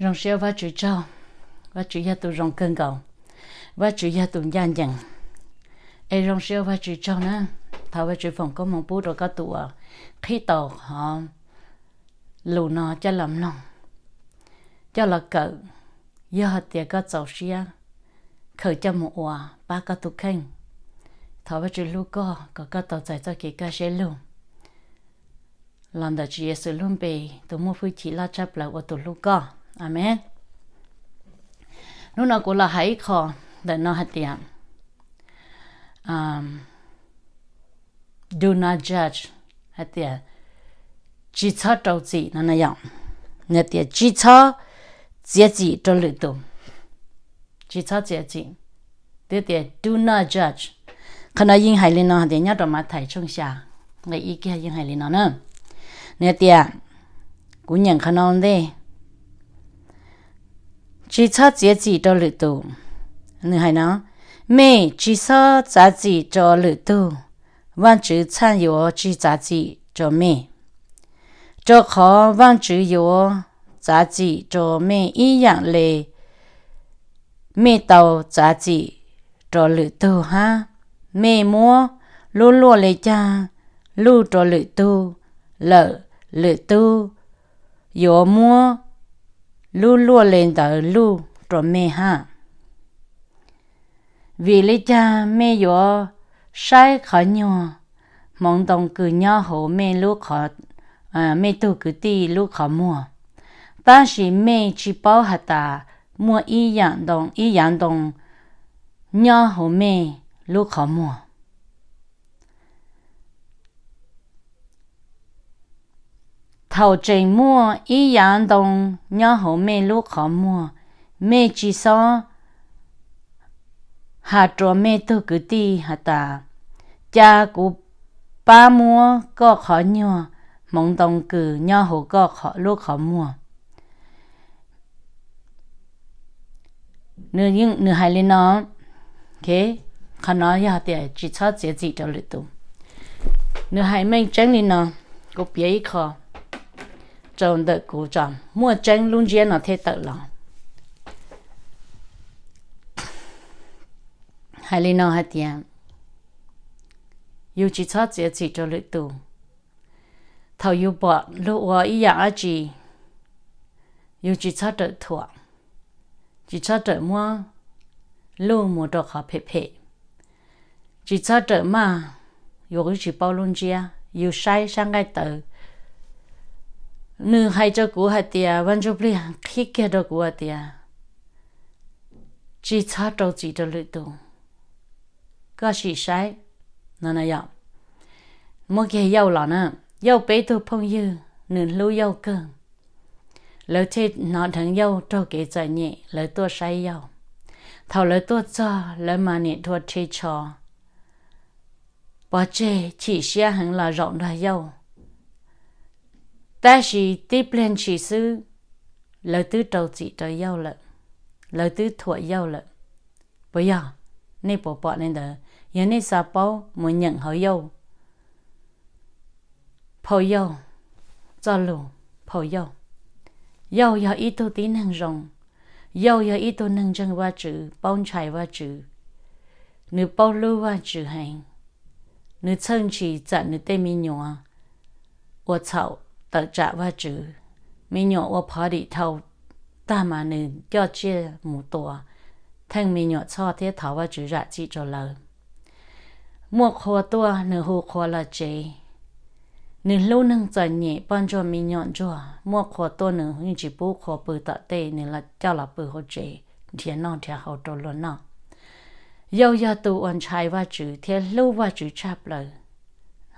Zoo siab Vajtswv tsaug, Vajtswv yog tus zoo kawg nkaus, Vajtswv yog tus ncaj ncees. Es zoo siab Vajtswv tsaug na, thov Vajtswv foom koob hmoov pub rau koj tus uas qhib tau qhov lus no coj los mloog, coj los kawm. Yog hais tias koj txaus siab khaws coj mus ua pab koj tus kheej, thov Vajtswv hlub koj kom koj tau txais txoj kev kaj siab lug. Los ntawm Tswv Yexus lub npe, tus muaj hwj chim loj tshaj plaws ua tus hlub koj. Amees. Hnub no kuv los hais ib qho ntawm no hais tias, do not judge, hais tias tsis txhob rau txim no na yom. Nws tias tsis txhob txiav txim rau lwm tus, tsis txhob txiav txim. Twb tias do not judge. Qhov no yeej hais li no hais tias nyob rau Mathais tshooj xya nqe ib kiag yeej hais li no na. Nws tias, kuv nyeem qhov no ua ntej, tsis txhob txiav txim rau lwm tus. Nws hais no, mej tsis txhob txav txim rau lwm tug, Vajtswv txhaj yuav tsis txav txim rau mej, rau qhov Vajtswv yuav txav txim rau mej ib yam le mej tau txav txim rau lwm tug hab. Mej muab lub luaj le caag luj rau lwm tug lawm, lwm tug yuav muab lub luaj le ntawd luj rau mej hab. Vim le caag mej yuav saib qhov nyuag hmoov ntoo kws nyob hauv mej lub, mej tug kwv tij lub qhov muag, tab sis mej tsis paub has tas muaj ib yaam ntoo, ib yav ntoo nyob hauv mej lub qhov muag? Thaum tseem muaj ib yav ntoo nyob hauv mej lub qhov muag, mej tsis xob has rua mej tug kwv tij has tas, ca kuv pab muab koj qhov nyuag hmoov ntoo kws nyob hauv koj lub qhov muag. Nws hais li no, qhov no yog tias tsis txhob txiav txim rau lwm tus. Nws hais meej tseeb li no, kuv piav ib qho rau ntawm kuv tso, muaj tseeb lub ntsiab no thiaj tawm los. Hais li no hais tias, yus tsis txhob txiav txim rau lwm tus. Thaum yus pom luag ua ib yaam dab tsi, yus tsis txhob rawm thuam, tsis txhob rawm muab luj mus rau qhov phem phem, tsis txhob rawm maj, yuav tsis paub lub ntsiab, yus saib sab nqaij tawv. Nws hais rau kuv hais tias, Vaj Ntsuj Plig qhib kiag rau kuv hais tias, tsis txhob rau txim rau lwm tus. Koj sim saib no na yom. Muab kiag Yauj los na, Yauj peb tug phooj ywg nws hlub Yauj kawg. Lawv thiaj hnov dheev Yauj raug kev txom nyem, lawv tuaj saib Yauj. Thaum lawv tuaj txog, lawv mas niam dhua rhe tsho, pov tseg chim siab heev los zaum nrog Yauj. Tab sis tib pliag ntshis xwb, lawv twb rau txim rau Yauj lawm, lawv twb thuam Yauj lawm. Puas yog? Nej puas pom li ntawd? Yog nej xav paub, mus nyeem hauv Yauj, phau Yauj, txoj lus phau Yauj. Yauj yog ib tug tib neeg zoo, Yauj yog ib tug neeg ntseeg Vajtswv, paub ntshai Vajtswv. Nws paub hlub Vajtswv heev. Nws txhawj ntshis txawm nws tej me nyuam ua txhaum tawm tsam Vajtswv. Me nyuam ua phov dim dhau tag mas nws coj tsiaj mus tua, theej me nyuam txhoj thiab thov Vajtswv zam txim rau lawv. Muaj qhua tuaj nws hu qhua los tsev. Nws hlub neeg txom nyem, poj ntsuag me nyuam ntsuag, muaj qhua tuaj nws yeej tsis pub qhua pw tom tej, nws coj los pw hauv tsev, nrhiav noj nrhiav haus rau luag noj. Yauj yog tus uas ntshai Vajtswv thiab hlub Vajtswv tshaj plaws.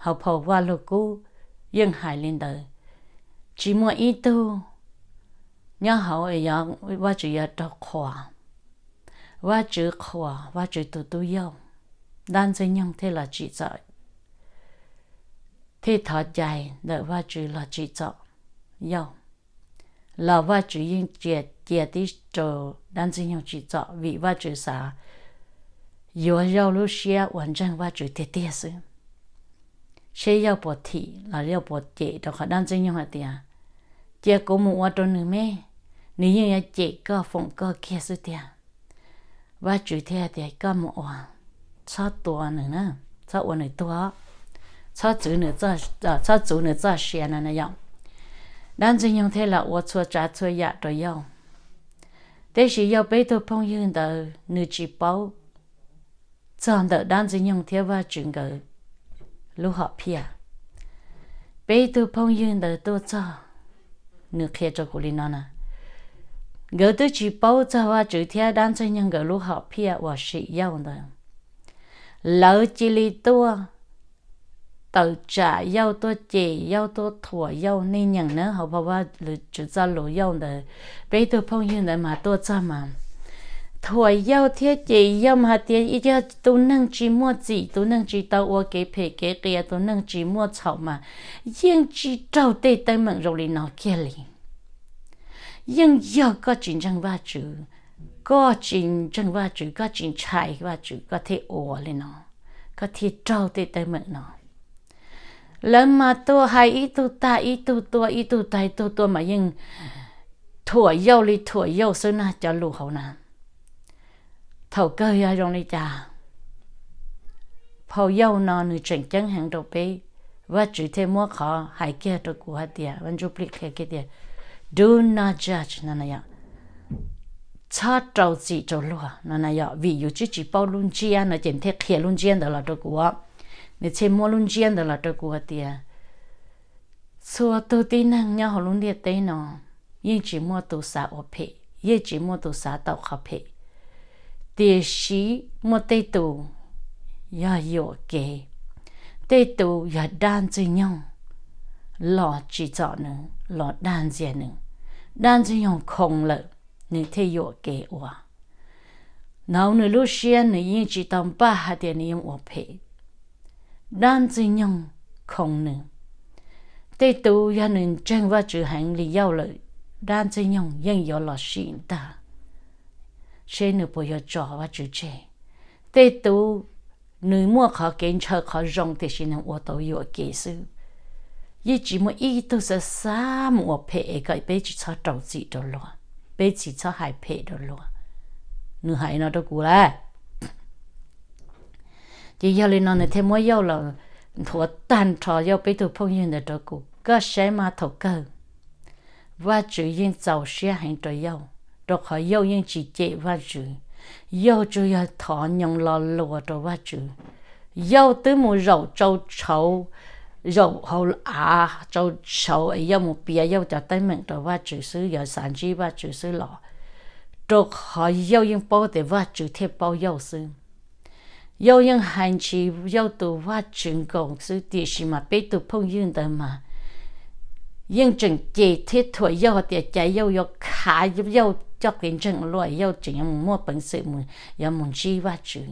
Hauv phau Vajluskub yeej hais li ntawd, tsis muaj ib tug nyob hauv Vajtswv yuav raug qhuas. Vajtswv qhuas Vajtswv tus tub Yauj, dab Ntxwg Nyoog thiaj los tsim txom, thiaj thov cai ntawm Vajtswv los tsim txom Yauj. Los Vajtswv yeej cia tib rau dab Ntxwg Nyoog tsim txom vim Vajtswv xav yuav Yauj lub siab uas ntseeg Vajtswv tiag tiag xwb, seb Yauj puas thim los Yauj puas cem rau qhov dab Ntxwg Nyoog hais tias, cia kuv mus ua rau nws meb, nws yeej yuav cem koj foom koj kiag xwb tiag. Vajtswv thiaj tias koj mus ua, txhob tua nws na, txhob ua nws tuag, txhob txwv nws, txhob txuv nws txoj sia no na yom. Dab Ntxwg Nyoog thiaj los ua txhua tsav txhua yam rau Yauj. Tiam sis Yauj peb tug phooj ywg ntawd nws tsis paub txog ntawm Dab Ntxwg Nyoog thiab Vajtswv nkawd lub hom phiaj. Peb tug phooj ywg ntawd tuaj txog, nws qhia rau kuv li no na, nkawd twb tsis paub txog Vajtswv thiab Dab Ntxwg Nyoog nkawd lub hom phiaj uas sim Yauj ntawd, lawv cia li tuaj tawm tsam Yauj, tuaj cem Yauj, tuaj thuam Yauj. Nej nyeem na, hauv Vajtswv txoj lus Yauj ntawd, peb tug phooj ywg ntawd mas tuaj txog mas thuam Yauj thiab cem Yauj mas hais tias yog tus neeg tsis muaj txim, tus neeg tsis tau ua kev phem kev qias, tus neeg tsis muaj txhaum mas yeej tsis raug tej teeb meem zoo li no kiag li. Yeej yog koj tsis ntseeg Vajtswv, koj tsis ntseeg Vajtswv, koj tsis ntshai Vajtswv, koj thiaj ua li no, koj thiaj raug tej teeb meem no. Lawv mas tuaj hais ib tug tag ib tug tua, ib tug tag ib tug tua mas yeej thuam Yauj li thuam Yauj xwb na, cov lus hauv na. Thaum kawg yog zoo li cas? Phau Yauj no nws tseem ceeb heev rau peb, Vajtswv thiaj muab qhov hais kiag rau kuv hais tias, Vaj Ntsujplig qhia kiag tias, do not judge no na yom, txhob rau txim rau luag no na yom. Vim yus twb tsis paub lub ntsiab no ces nws thiaj qhia lub ntsiab ntawd los rau kuv, nws thiaj muab lub ntsiab ntawd los rau kuv hais tias txhua tus tib neeg nyob hauv lub ntiaj teb no yeej tsis muaj tus xav ua phem, yeej tsis muaj tus xav tau qhov phem, tiam sis muaj tej tus yog yuam kev, tej tus yog dab Ntxwg Nyoog los tsim txom nws, los dag ntxias nws, dab Ntxwg Nyoog khoo lawm, nws thiaj yuam kev ua. Hauv nws lub siab nws yeej tsis tau npaj hais tias nws yuav ua phem, dab Ntxwg Nyoog khoo nws. Tej tus yog nws ntseeg Vajtswv heev li Yauj lawm, dab Ntxwg Nyoog yeej yuav los sim ntag, seb nws puas yuav tso Vajtswv tseg. Tej tus nws muaj qhov kev ntshaw qhov zoo tiam sis nws ua tau yuam kev xwb. Yeej tsis muaj ib tug xav xav mus ua phem es kom peb tsis txhob rau txim rau luag, peb tsis txhob hais phem rau luag. Nws hais no rau kuv lawm. Ces yog li no nws thiaj muab Yauj los nthuav tag nrho, Yauj peb tug phooj ywg ntawd rau kuv. Koj saib mas thaum kawg Vajtswv yeej txaus siab heev rau Yauj, rau qhov Yauj yeej tsis cem Vajtswv. Yauj tsuas yog thov nyoos lo lus rau Vajtswv. Yauj twb mus zaum tsau tshauv, zaum hauv av tsau tshauv es Yauj mus piav Yauj cov teeb meem rau Vajtswv xwb, yog xav ntsib Vajtswv xwb los, rau qhov Yauj yeej paub tias Vajtswv thiaj paub Yauj xwb. Yauj yeej hais ntsis Yauj tus Vajtswv nkaus xwb, tiam sis mas peb tus phooj ywg ntawd mas yeej tseem cem thiab thuam Yauj hais tias cas Yauj yuav khav Yauj coj kev ntseeg luaj, Yauj tseem yuav mus muaj peev xwm mus, yuav mus ntsib Vajtswv.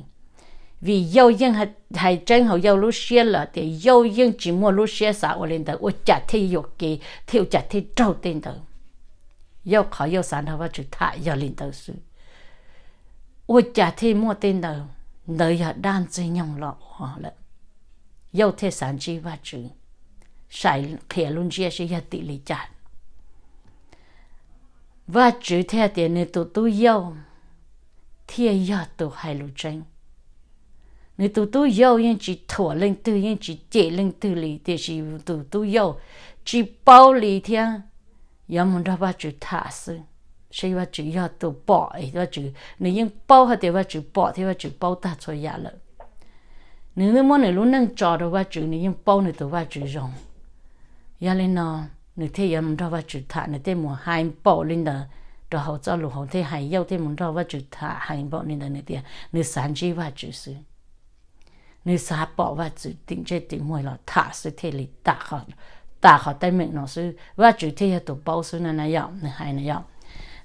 Vim Yauj yeej hais tseeb hauv Yauj lub siab lawm tias Yauj yeej tsis muaj lub siab xav ua li ntawd, ua cas thiaj yuam kev thiab ua cas thiaj raug tej ntawd. Yauj qhov Yauj xav nrog Vajtswv tham yog li ntawd xwb. Ua cas thiaj muaj tej ntawd? Ntawd yog dab Ntxwg Nyoog los ua lawm. Yauj thiaj xav ntsib Vajtswv, saib qhia lub ntsiab seb yog tim li cas. Vajtswv thiaj tias nws tus tub Yauj thiaj yog tus hais lus tseeb. Nws tus tub Yauj yeej tsis thuam leej twg, yeej tsis cem leej twg li, tiam sis tus tub Yauj tsis paub li thiab yuav mus nrog Vajtswv tham xwb. Seb Vajtswv yog tus pom, Vajtswv, nws yeej paub hais tias Vajtswv pom thiab Vajtswv paub tag txhua yam lawm. Nws twb muab nws lub neej tso rau Vajtswv, nws yeej paub nws tus Vajtswv zoo. Yog li no, nws thiaj yuav mus nrog Vajtswv tham, nws thiaj mus hais npaum li ntawd rau hauv txoj lus hauv, thiaj hais Yauj thiaj mus nrog Vajtswv tham hais npaum li ntawd, nws tias nws xav ntsib Vajtswv xwb. Nws xav pom Vajtswv tim ntsej tim muag los tham xwb thiaj li tas qhov teeb meem no xwb, Vajtswv thiaj yog tus paub xwb no na yom, nws hais no yom.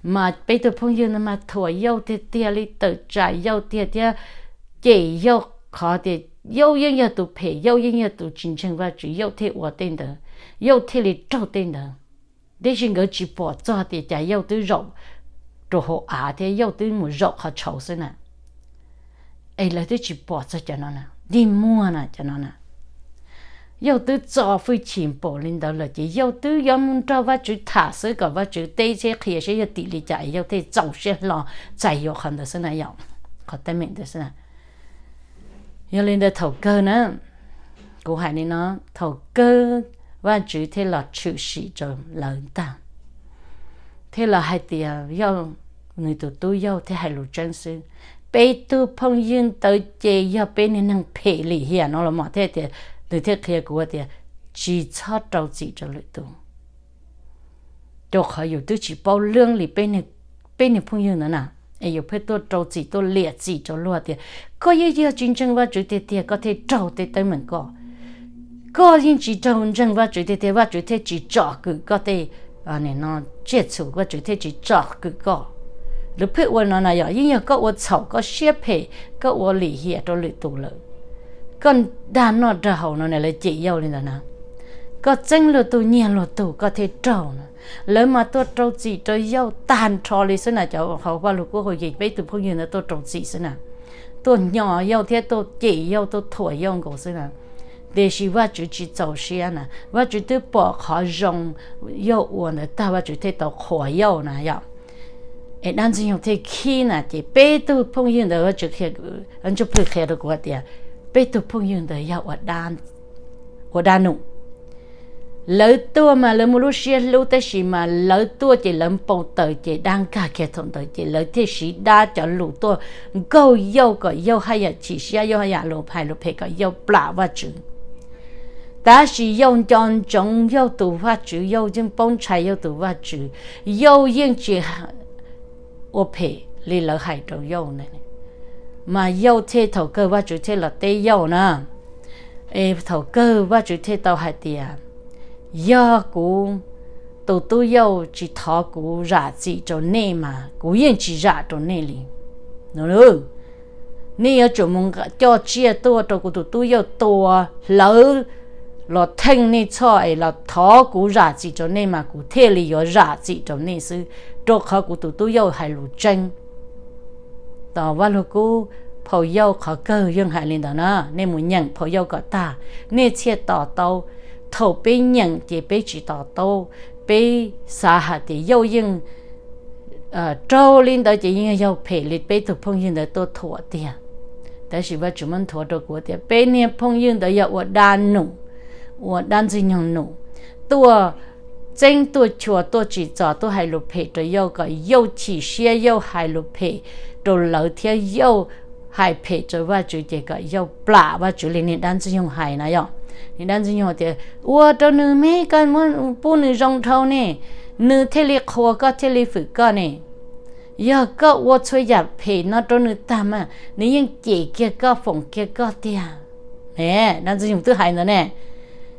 Mas peb tus phooj ywg no mas thuam Yauj tiag tiag li, tawm tsam Yauj tiag thiab cem Yauj qhov tias Yauj yeej yog tus phem, Yauj yeej yog tus tsis ntseeg Vajtswv, Yauj thiaj ua tej ntawd, Yauj thiaj li raug tej ntawd. Tiam sis nkawd tsis pom txog tias cas Yauj twb zaum rau hauv av thiab Yauj twb mus zaum qhov tshauv xwb na. Es lawv twb tsis pom txog cov no na, dig muag na cov no na. Yauj twb txo fwj chim npaum li ntawd lawm ces Yauj twb yuav mus nrog Vajtswv tham xwb kom Vajtswv teb thiab qhia saib yog tim li cas es Yauj thiaj txaus siab hlo txais yuav qhov ntawd xwb na yom. Qhov teeb meem ntawd xwb na. Yog li ntawd thaum kawg na, kuv hais li no, thaum kawg Vajtswv thiaj los tshwm sim rau lawv ntag, thiaj los hais tias Yauj, nws tus tub Yauj thiaj hais lus tseeb xwb. Peb tug phooj ywg ntawd ces yog peb niag neeg phem lim hiam no los mas thiaj tias, nws thiaj qhia kuv tias tsis txhob rau txim rau lwm tus, rau qhov yus twb tsis paub lwj li peb niag phooj ywg ntawd na, es yus pheej tuaj rau txim tuaj liam txim rau luag tias koj yeej yog tsis ntseeg Vajtswv tiag tiag koj thiaj raug tej teeb meem ko. Koj yeej tsis raug ntseeg Vajtswv tiag tiag Vajtswv thiaj tsis tsom kwm koj tej tsiaj txhu, Vajtswv thiaj tsis tsom kwm koj. Lawv pheej ua no na yom, yeej yog koj ua txhaum koj siab phem, koj ua lim hiam rau lwm tus lawm. Koj dag noj dag haus no na lawv cem Yauj li ntawd na. Koj txeeb luag tug nyiag luag tug koj thiaj raug na. Lawv mas tuaj rau txim rau Yauj tag nrho li xwb na, cov hauv Vaj Lug Kub hauv ces peb tug phooj ywg ntawd tuaj rau txim xwb na, tuaj hnyos Yauj thiab tuaj cem Yauj tuaj thuam Yauj nkaus xwb na. Tiam sis Vajtswv tsis txaus siab na, Vajtswv twb pom qhov zoo Yauj ua ntawd tag Vajtswv thiaj tau qhuas Yauj na yom. Es dab Ntxwg Nyoog thiaj khib na ces peb tug phooj ywg ntawd Vajtswv qhia, Ntsuj Plig qhia rau kuv hais tias peb tug phooj ywg ntawd yog ua dab num. Lawv tuaj mas lawv muaj lub siab hlub tab sis mas lawv tuaj ces lawv npau taws ces dab nkag kiag thaum ntawd ces lawv thiaj siv dab cov lus tuaj nkaug Yauj kom Yauj haj yam chim siab, Yauj haj yam lus hais lus phem kom Yauj plam Vajtswv. Tab sis Yauj nco ntsoov Yauj tus Vajtswv, Yauj yeej paub ntshai Yauj tus Vajtswv, Yauj yeej tsis ua phem li lawv hais rau Yauj na. Mas Yauj thiaj thaum kawg Vajtswv thiaj los teb Yauj na. Es thaum kawg Vajtswv thiaj tau hais tias, yog kuv tus tub Yauj tsis thov kuv zam txim rau nej mas kuv yeej tsis zam rau nej li. Nej yuav tsum mus coj tsiaj tuaj rau kuv tus tub Yauj tua hlawv los theej nej txhoj es los thov kuv zam txim rau nej mas kuv thiaj li yuav zam txim rau nej xwb, rau qhov kuv tus tub Yauj hais lus tseeb. Tos Vaj Lug Kub phau Yauj qhov kawg yeej hais li ntawd na, nej mus nyeem phau Yauj kom tag, nej thiaj to taub. Thaum peb nyeem ces peb tsis to taub, peb xav hais tias Yauj yeej raug li ntawd ces yeej yog phem li peb tug phooj ywg ntawd tuaj thuam tiag. Tab sis Vajtswv muab nthuav rau kuv tias peb niag phooj ywg ntawd yog ua dab num, ua dab Ntxwg Nyoog num, tuaj txeeb tuaj chua tuaj tsim txom tuaj hais lus phem rau Yauj kom Yauj chim siab, Yauj hais lus phem rau lawv thiab Yauj hais phem rau Vajtswv ces kom Yauj plam Vajtswv li niag dab Ntxwg Nyoog hais na yom. Niag dab Ntxwg Nyoog tias ua rau nws me koj muab pub nws zoo dhau ne, nws thiaj li qhuas koj thiaj li fwm koj ne. Yog koj ua txhua yam phem no rau nws tag mas nws yeej cem kiag koj foom kiag koj tiag. Dab Ntxwg Nyoog twb hais ntawd ne.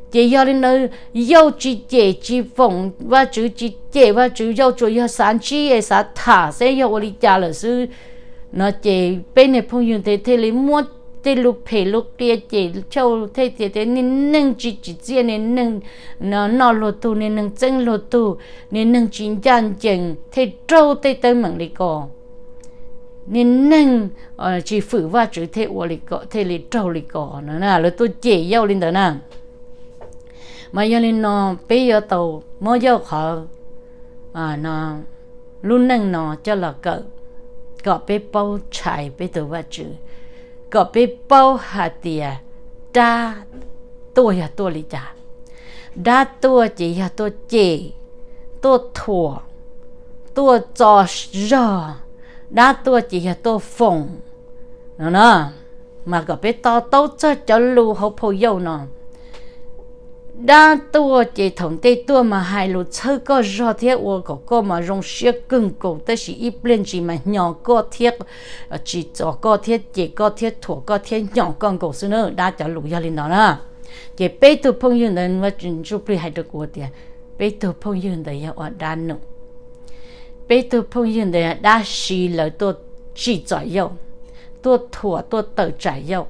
Ces yog li ntawd, Yauj tsis cem tsis foom Vajtswv, tsis cem Vajtswv, Yauj tsuas yog xav ntsib xav tham seb yog ua li cas lawm xwb no ces peb niag phooj ywg ntawd thiaj li muab tej lus phem lus qia cem Yauj thiab tias tias niag neeg tsis tsim txiaj, niag neeg noj luag tug, niag neeg txeeb luag tug, niag neeg tsis ncaj ncees thiaj raug tej teeb meem li ko, niag neeg tsis fwm Vajtswv thiaj ua li ko, thiaj li raug li ko no na, lawv tuaj cem Yauj li ntawd na. Mas yog li no peb yuav tau muab Yauj qhov lub neej no coj los kawm, kom peb paub ntshai peb tus Vajtswv, kom peb paub hais tias dab tuaj yog tuaj li cas. Dab tuaj ces yog tuaj cem, tuaj thuam, tuaj txo zog, dab tuaj ces yog tuaj foom no na. Mas kom peb to taub txog cov lus hauv phau Yauj no. Dab tuaj ces thaum ntej tuaj mas hais lus txhawb koj zog thiab ua kom koj mas zoo siab kawg nkaus, tab sis ib pliag ntsis mas hnyos koj thiab tsim txom koj thiab cem koj thiab thuam koj thiab hnyos koj nkaus xwb na. Dab cov lus yog li ntawd na. Ces peb tug phooj ywg ntawd, Ntsuj Plig hais rau kuv tias peb tug phooj ywg ntawd yog ua dab num. Peb tug phooj ywg ntawd dab siv lawv tuaj tsim txom Yauj, tuaj thuam tuaj tawm tsam Yauj,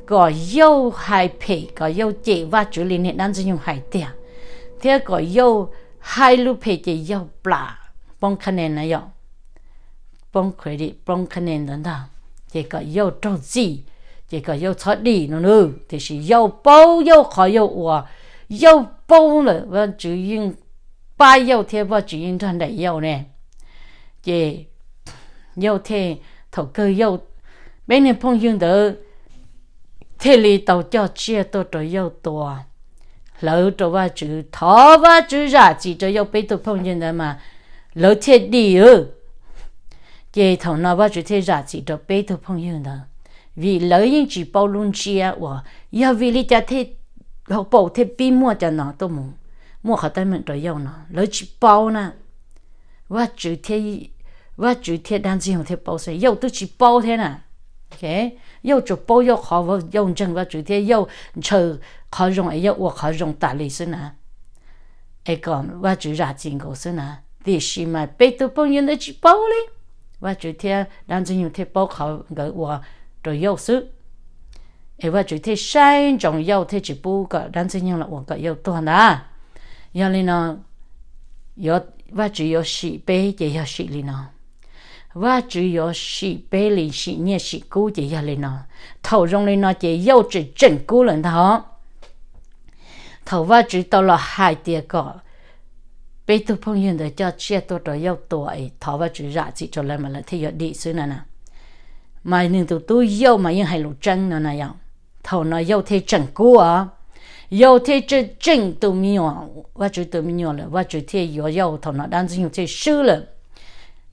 kom Yauj hais phem, kom Yauj cem Vajtswv li niag dab Ntxwg Nyoog hais tiag, thiab kom Yauj hais lus phem ces Yauj plam, poob kha ne na yom, poob credit, poob kha ne ntawd ntag, ces kom Yauj raug txim, Ces kom yawg txhob dim no nawb, tiam sis yawg paub yawg qhov yawg ua, yawg paub lawm Vajtswv yeej pab yawg thiab Vajtswv yeej nrog nraim yawg ne. Ces yawg thiaj, thaum kawg yawg, peb niag phooj ywg ntawd thiaj li tau coj tsiaj tuaj rau yawg tua, hlawv rau Vajtswv, thov Vajtswv zam txim rau yawg peb tug phooj ywg ntawd mas lawv thiaj dim. Ces thaum no Vajtswv thiaj zam txim rau peb tug phooj ywg ntawd, vim lawv yeej tsis paub lub ntsiab uas yog vim li cas thiaj, hauv paus thiaj pib muaj cov no tuaj mus, muaj qhov teeb meem rau yawg no lawv tsis paub na. Vajtswv thiab, Vajtswv thiab dab ntxwg nyoog thiaj paub xwb, yawg twb tsis paub thiab na. Yawg tsuas paub yawg qhov yawg ntseeg Vajtswv thiab yawg ntshaw qhov zoo es yawg ua qhov zoo tas li xwb na, es kom Vajtswv zam txim nkaus xwb na. Tiam sis mas peb tug phooj ywg ntawd tsis paub li, Vajtswv thiab dab ntxwg nyoog thiaj paub qhov nkawd ua rau yawg xwb. Es Vajtswv thiaj saib ntsoov yawg thiaj tsis pub kom dab ntxwg nyoog los ua kom yawg tuag ntag. Yog li no, Vajtswv yuav sim peb ces yog sim li no. Vajtswv yuav sim peb li sim nyiaj sim kub ces yog li no. Thaum zoo li no ces yawg tseem tseem kub lawm ntag. Thaum Vajtswv tau los hais tias kom peb tug phooj ywg ntawd coj tsiaj tuaj rau yawg tua es thov Vajtswv zam txim rau lawv mas lawv thiaj yuav dim xwb na na. Mas nws tus tub yawg mas yeej hais lus tseeb no na yom. Thaum no yawg thiaj tseem kub os, yawg thiaj tseem tseem tus me nyuam, Vajtswv tus me nyuam lawm, Vajtswv thiaj yuav yawg, thaum no dab ntxwg nyoog thiaj swb lawm.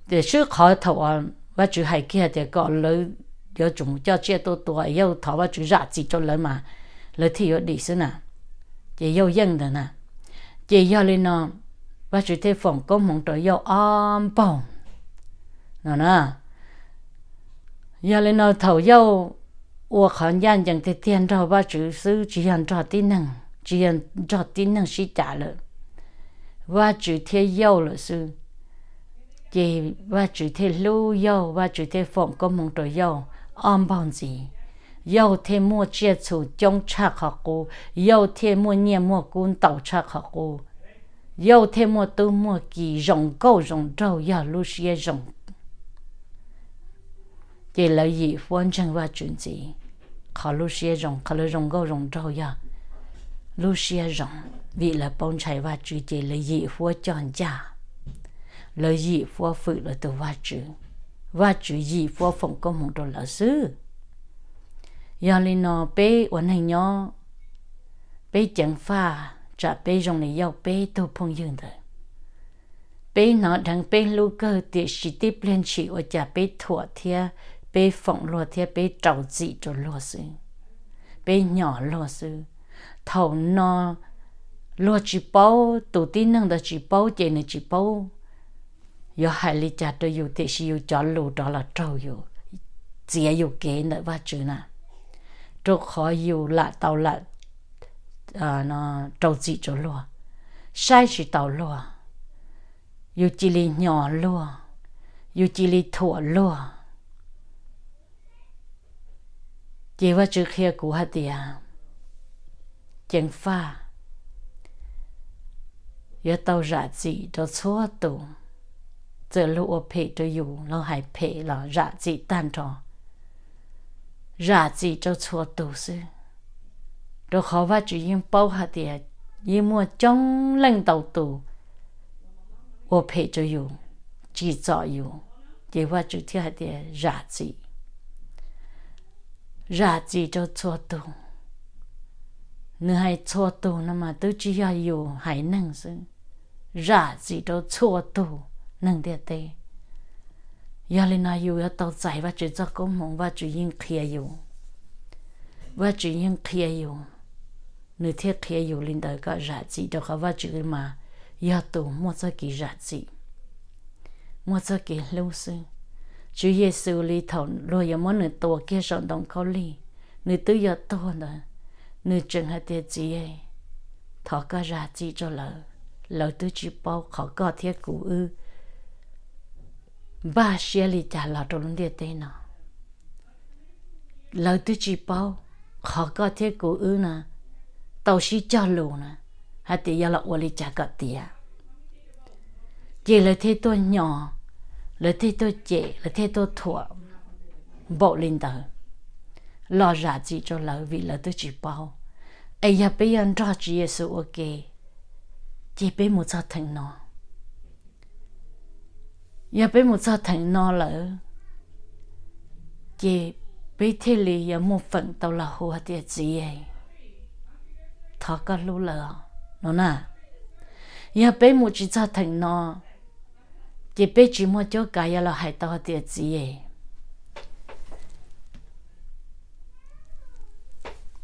Tiam sis qhov thaum uas Vajtswv hais kiag tias kom lawv yuav tsum mus coj tsiaj tuaj tua, yawg thov Vajtswv zam txim rau lawv mas lawv thiaj yuav dim xwb na. Ces yawg yeej ntawd na. Ces yog li no, Vajtswv thiaj foom koob hmoov rau yawg ob npaug no na. Yog li no thaum yawg ua qhov ncaj ncees tiag tiag nrog Vajtswv xwb, tsis yog nrog tib neeg, tsis yog nrog tib neeg sib cav lawm, Vajtswv thiab yawg lawm xwb, ces Vajtswv thiaj hlub yawg, Vajtswv thiaj foom koob hmoov rau yawg ob npaug ntxiv. Yawg thiaj muaj tsiaj txhu coob tshaj qhov qub, yawg thiaj muaj nyiaj muaj kub ntau tshaj qhov qub, yawg thiaj muaj tub muaj ki zoo nkauj zoo nraug, yog lub siab zoo. Ces lawv yim huab ntseeg Vajtswv ntxiv. Qhov lub siab zoo, qhov lawv zoo nkauj zoo nraug yog lub siab zoo, vim lawv paub ntshai Vajtswv ces lawv yim huab coj ncaj, lawv yim huab fwm lawv tus Vajtswv, Vajtswv yim huab foom koob hmoov rau lawv xwb. Yog li no peb ua neeg nyob, peb ceev faj tsam peb zoo li yawg peb tug phooj ywg ntawd. Peb hnov dheev peb hlub kawg tiam sis tib pliag ntshis ua cas peb thuam thiab peb foom luag thiab peb rau txim rau luag xwb, peb hnyos luag xwb. Thaum no luag tsis paub, tus tib neeg ntawd tsis paub ces nws tsis paub yuav hais li cas rau yus, tiam sis yus cov lus rov los raug yus, txiav yus kev ntawm Vajtswv na, rau qhov yus lam tau lam rau txim rau luag, saib tsis taus luag, yus cia li hnyos luag, yus cia li thuam luag. Ces Vajtswv qhia kuv hais tias ceev faj yuav tau zam txim rau txhua tus, txawm luag ua phem rau yus, luag hais phem los zam txim tag nrho, zam txim rau txhua tus xwb. Rau qhov Vajtswv yeej paub hais tias yeej muaj coob leej ntau tus ua phem rau yus, tsim txom yus, ces Vajtswv thiaj hais tias zam txim, zam txim rau txhua tus. Nws hais txhua tus no mas twb tsis yog yus haiv neeg xwb, zam txim rau txhua tus neeg ntiaj teb. Yog li no yus yuav tau txais Vajtswv txoj koob hmoov, Vajtswv yeej qhia yus, Vajtswv yeej qhia yus, nws thiaj qhia yus li ntawd kom zam txim, rau qhov Vajtswv mas yog tus muaj txoj kev zam txim, muaj txoj kev hlub xwb. Tswv Yexus li thaum luag yuav muab nws tua kiag saum ntoo khaub lig, nws twb yuav tuag ntawd, nws tseem hais tias txiv, thov koj zam txim rau lawv, lawv twb tsis paub qhov koj thiab kuv wb npaj siab li cas los rau lub ntiaj teb no. Lawv twb tsis paub qhov koj thiab kuv wb na tau sib cog lus na, hais tias yuav los ua li cas kom tiav. Ces lawv thiaj tuaj hnyos, lawv thiaj tuaj cem, lawv thiaj tuaj thuam npaum li ntawd. los zam txim rau lawv vim lawv twb tsis paub. Es yog peb yuav nrog Tswv Yexus ua ke, ces peb mus txog theem no. Yog peb mus txog theem no lawm, ces peb thiaj li yuav muaj feem tau los hu hais tias, Txiv, thov koj hlub lawv no na. Yog peb mus tsis txog theem no, ces peb tsis muaj cuab kav yuav los hais tau hais tias, Txiv,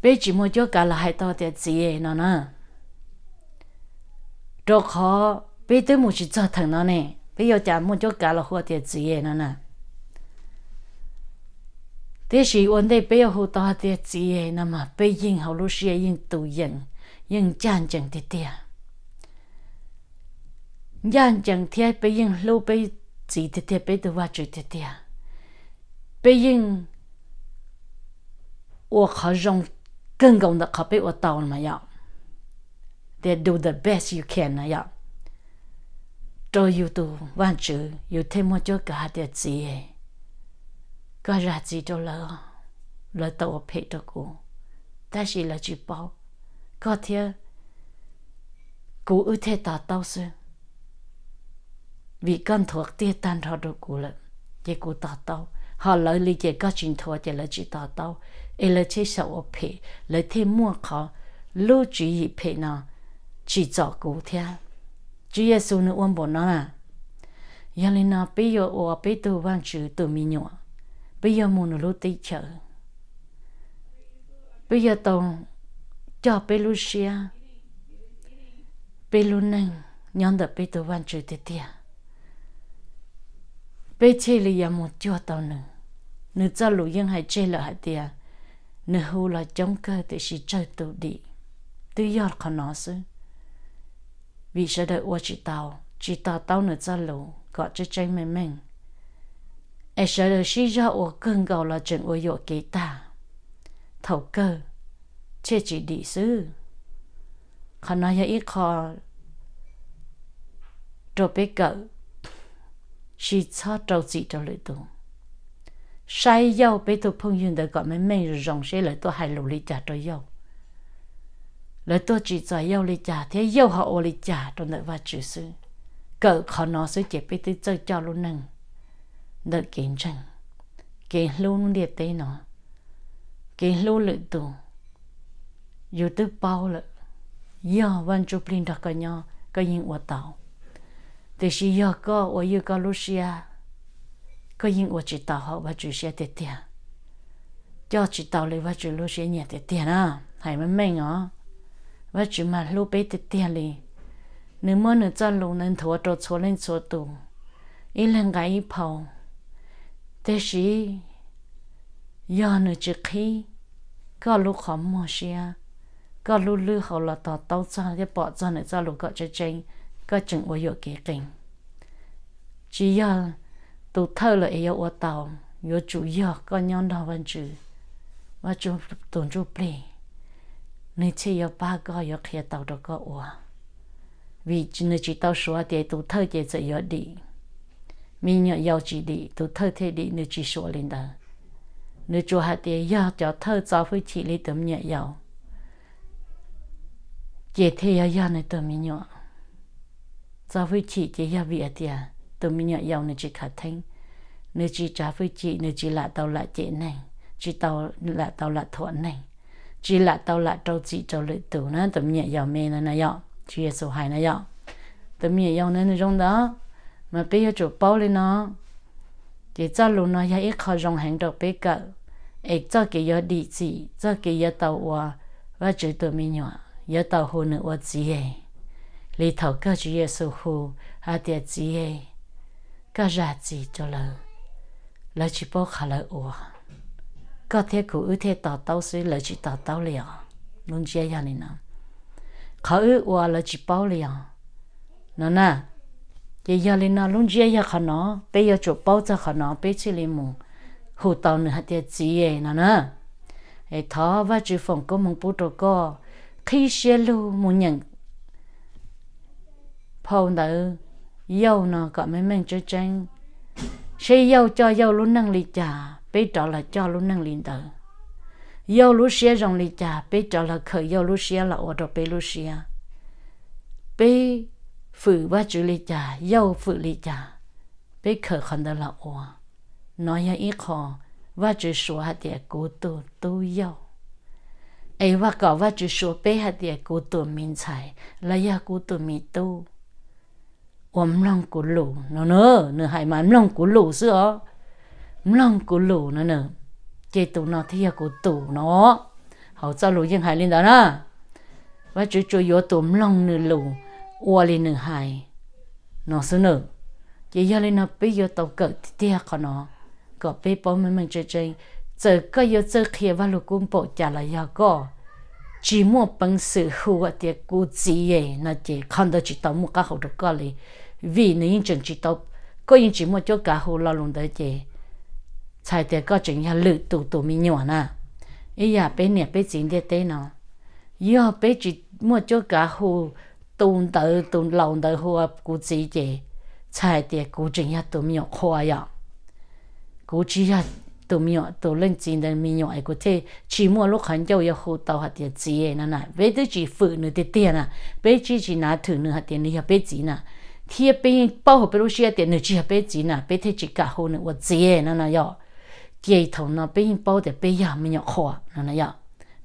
peb tsis muaj cuab kav los hais tau tias, Txiv, no na. Rau qhov peb twb mus tsis txog theem no ne, peb yuav cas muaj cuab kav los hu tias, Txiv, no na. Tiam sis ua ntej peb yuav hu tau hais tias, Txiv, no mas peb yeej hauv lub siab yeej tus yeem, yeej ncaj ncees tiag tiag. Ncaj ncees thiab peb yeej hlub peb txiv tiag tiag, peb tus Vajtswv tiag tiag. Peb yeej ua qhov zoo kawg nkaus ntawm qhov peb ua tau mas yom, tias do the best you can na yom, rau yus tus Vajtswv, yus thiaj muaj cuab kav hais tias, Txiv, koj zam txim rau lawv, lawv tau ua phem rau kuv, tab sis lawv tsis paub, koj thiab kuv wb thiaj to taub xwb. Vim koj nthuav tiag tag nrho rau kuv lawm, ces kuv to taub. Ho lawv li ces koj tsis nthuav ces lawv tsis to taub, es lawv thiaj xyaum ua phem, lawv thiaj muaj qhov lub tswv yim phem no tsim txom kuv thiab. Tswv Yexus nws ua npaum no na. Yog li no peb yuav ua peb tug Vajtswv tus me nyuam, peb yuav mus nws lub teb chaws, peb yuav tau coj peb lub siab, peb lub neej nyob ntawm peb tus Vajtswv tiag tiag, peb thiaj li yuav mus cuag tau nws. Nws txoj lus yeej hais tseg lawm hais tias, nws hu los coob kawg tiam sis tsawg tus dim. Twb yog qhov no xwb, vim sawv daws ua tsis tau, tsis to taub nws txoj lus kom tseeb tseeb meej meej, es sawv daws sib zog ua kawg nkaus los tseem ua yuam kev tag, thaum kawg thiaj tsis dim xwb. Qhov no yog ib qho rau peb kawm, sis txhob rau txim rau lwm tus. Saib yauj peb tug phooj ywg ntawd kom meej meej zoo zoo seb lawv tuaj hais lus li cas rau yauj, lawv tuaj tsim txom yauj li cas thiab yauj ho ua li cas rau ntawm Vajtswv xwb. Kawm qhov no xwb ces peb twb txawj coj lub neej ntawm kev ntseeg, kev hlub ntiaj teb no, kev hlub lwm tus. Yus twb paub lawm, yog Vaj Ntsujplig nrog koj nyob koj yeej ua tau, tiam sis yog koj ua ywj koj lub siab, koj yeej ua tsis tau hauv Vajtswv siab tiag tiag. Coj tsis tau li Vajtswv lub siab nyiam tiag tiag na. Hais meej meej os, Vajtswv mas hlub peb tiag tiag li. Nws muab nws txoj lus ntawd nthuav rau txhua leej txhua tus, ib leeg nqa ib phau. Tiam sis yog nws tsis qhib koj lub qhov muag siab, koj lub lwb hauv los to taub txog thiab pom txog nws txoj lus kom tseeb tseeb, koj tseem ua yuam kev qees. Tsis yog tus thawj lawm es yuav ua tau, yuav tsum yog koj nyob nrog Vajtswv, Vaj Ntsujplig, nws thiaj yuav pab koj, yuav qhia tau rau koj ua. Vim nws tsis tau suav tias tus thawj ces txawm yuav dim, me nyuam yaus tsis dim tus thawj thiaj dim, nws tsis suav li ntawd. Nws tsuas hais tias yog cov thawj txo hwj chim li tus me nyuam yaus ces thiaj yog yog nws tus me nyuam. Txo hwj chim ces yog vim hais tias tus me nyuam yaus nws tsis khav theeb, nws tsis tsav hwj chim, nws tsis lam tau lam cem neeg, tsis tau lam tau lam thuam neeg, tsis lam tau lam rau txim rau lwm tus na. Tus me nyuam yaus me no na yom, Tswv Yexus hais na yom, tus me nyuam yaus na nws zoo ntawd, mas peb yuav tsum paub li no. Ces txoj lus no yog ib qho zoo heev rau peb kawm, es txoj kev yuav dim txim, txoj kev yuav tau ua Vajtswv tus me nyuam, yuav tau hu nws ua txiv, li thaum kawg Tswv Yexus hu hais tias, Txiv, koj zam txim rau lawv, lawv tsis paub qhov lawv ua. Koj thiab kuv wb thiaj to taub xwb, lawv tsis to taub li os. Lub ntsiab yog li no, qhov wb ua lawv tsis paub li os, no na. Ces yog li no lub ntsiab yog qhov no, peb yuav tsum paub txog qhov no peb thiaj li mus hu tau nws hais tias txiv no na. Es thov Vajtswv foom koob hmoov pub rau koj, qhib siab lug mus nyeem phau ntawv Yauj no kom meej meej tseeb tseeb, seb Yauj coj Yauj lub neej li cas peb rov los coj lub neej li ntawd. Yauj lub siab zoo li cas, peb rov los khaws Yauj lub siab los ua rau peb lub siab. Peb fwm Vajtswv li cas, Yauj fwm li cas, peb khaws qhov ntawd los ua. Nov yog ib qho Vajtswv suav hais tias kuv tus tub Yauj. Es Vaj kom Vajtswv suav peb hais tias kuv tus me ntxhais los yog kuv tus me tub uas mloog kuv lus no na. Nws hais mas mloog kuv lus xwb os, mloog kuv lus no na, ces tus no thiaj yog kuv tus no. Hauv txoj lus yeej hais li ntawd na. Vajtswv tsuas yuav tus mloog nws lus, ua li nws hais no xwb na. Ces yog li no peb yuav tau kawm tiag tiag qhov no kom peb paub meej meej tseeb tseeb. Txawm koj yuav txawj qhia Vajluskub npaum cas los yog koj tsis muaj peev xwm hu hais tias kuv txiv es no ces qhov ntawd tsis tau muaj qab hau rau koj li, vim nws yeej tseem tsis tau, koj yeej tsis muaj cuab kav hu lo lus ntawd ces txhais tias koj tseem yog lwm tus tus me nyuam na. Ib yam peb niam peb txiv ntiaj teb no, yog peb tsis muaj cuab kav hu tus ntawd tus laus ntawd hu ua kuv txiv ces txhais tias kuv tseem yog tus me nyuam qhua yom. Kuv tsis yog tus me nyuam, tus leej txiv ntawd me nyuam es kuv thiaj tsis muaj lub qhov ncauj yuav hu tau hais tias txiv no na. Peb twb tsis fwm nws tiag tiag na, peb twb tsis nav thwm nws hais tias nws yog peb txiv na, thiab peb yeej paub hauv peb lub siab tias nws tsis yog peb txiv na, peb thiaj tsis kam hu nws ua txiv no no yom. Ces thaum no peb yeej paub tias peb yog me nyuam qhua no no yom.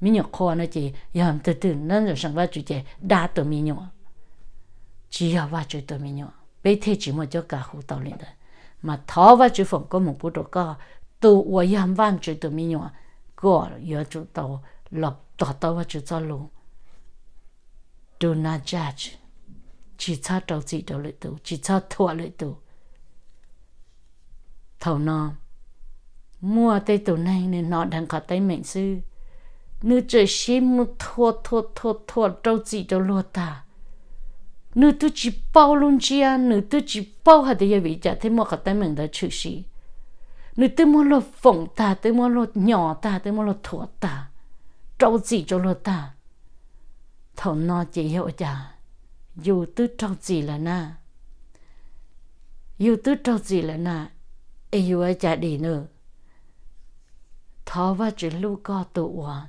Me nyuam qhua no ces yog tus twg nyob ntawm seem Vajtswv ces dab tus me nyuam, tsis yog Vajtswv tus me nyuam, peb thiaj tsis muaj cuab kav hu tau li ntawd. Mas thov Vajtswv foom koob hmoov pub rau koj, tus uas yog Vajtswv tus me nyuam, kom yuav tsum tau los to taub Vajtswv txoj lus. Do not judge, tsis txhob rau txim rau lwm tus, tsis txhob thuam lwm tus. Thaum no muaj tej tus neeg nws hnov dheev qhov teeb meem xwb, nws txawm siv mus thuam thuam thuam thuam rau txim rau luag tag. Nws twb tsis paub lub ntsiab, nws twb tsis paub hais tias yog vim cas thiaj muaj qhov teeb meem ntawd tshwm sim. Nws twb muab luag foom tag, twb muab luag nyos tag, twb muab luag thuam tag, rau txim rau luag tag. Thaum no ces yog ua cas? Yus twb raug txim lawm na. Yus twb raug txim lawm na, es yus ua cas dim na? Thov Vajtswv hlub koj tus uas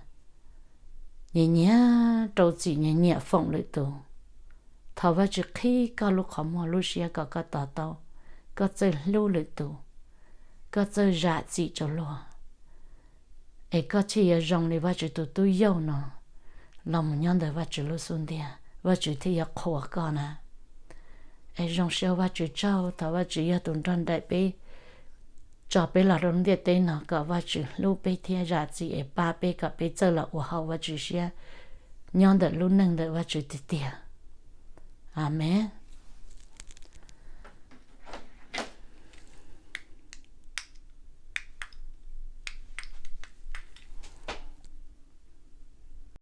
nyiam nyiam rau txim, nyiam nyiam foom lwm tus. Thov Vajtswv qhib koj lub qhov muag lub siab kom koj to taub, koj txawj hlub lwm tus, koj txawj zam txim rau luag, es koj thiaj yuav zoo li Vajtswv tus tub yauj no los mus nyob ntawm Vajtswv lub xub ntiag, Vajtswv thiaj yuav qhuas koj na. Es zoo siab ua Vajtswv tsaug, thov Vajtswv yog tus nrog nraim peb, tso peb los rau lub ntiaj teb no, kom Vajtswv hlub peb thiab zam txim es pab peb kom peb txawj los ua haum Vajtswv siab nyob ntawm lub neej ntawm Vajtswv tiag tiag. Amees.